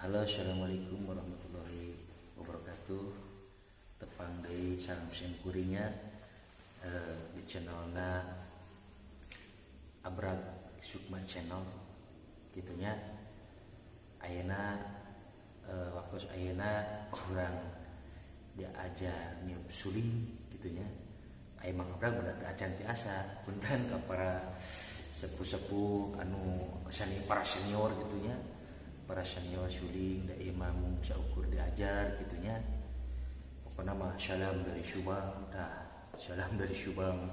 Halo, assalamualaikum warahmatullahi wabarakatuh. Tepang deui salam simkuringnya di channelna Abrag Sukma Channel gitunya. Ayeuna waktu ayeuna urang diajar niup suling gitunya. Aya Mang Abrag udah teu acan tiasa, punten ka para sepuh-sepuh anu para senior gitunya, para senior suling da ieu mah mung saukur diajar gitunya. Pokokna mah salam dari Subang dah, salam dari Subang.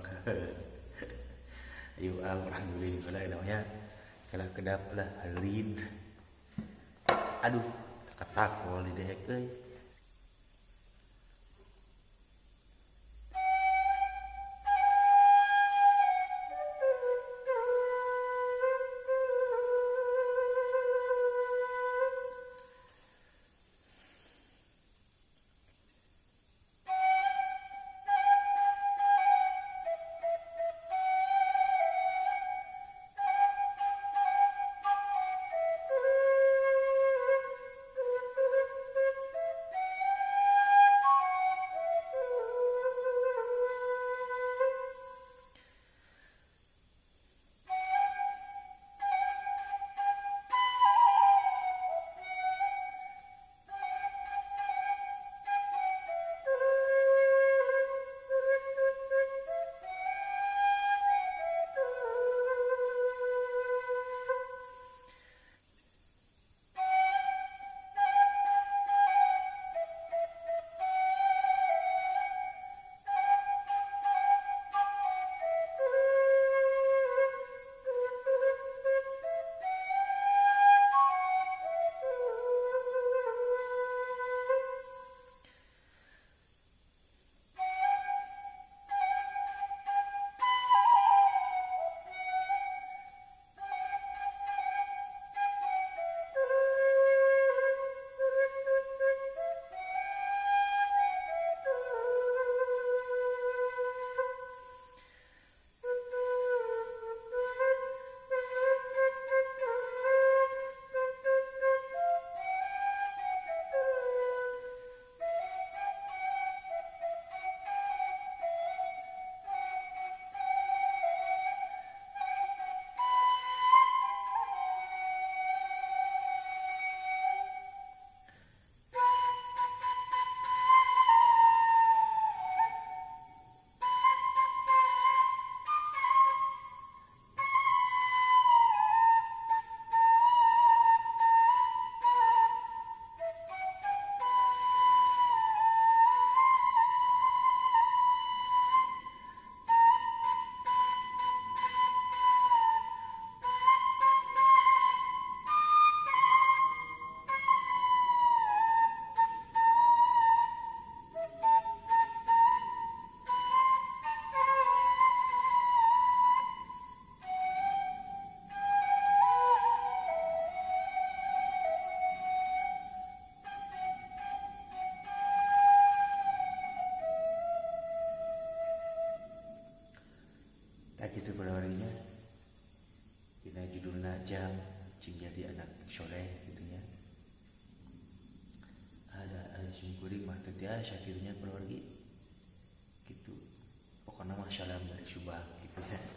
Ayo ah, urang nyuling heula namanya kala kedap lah halin. Aduh, katakol di dehek euy. Tak gitu pada harinya dina judulna jam cing jadi anak soleh gitunya. Ada simkuring mah teu tiasa kitu nya keluargi gitu. Pokokna mah salam dari Subang gitu ya.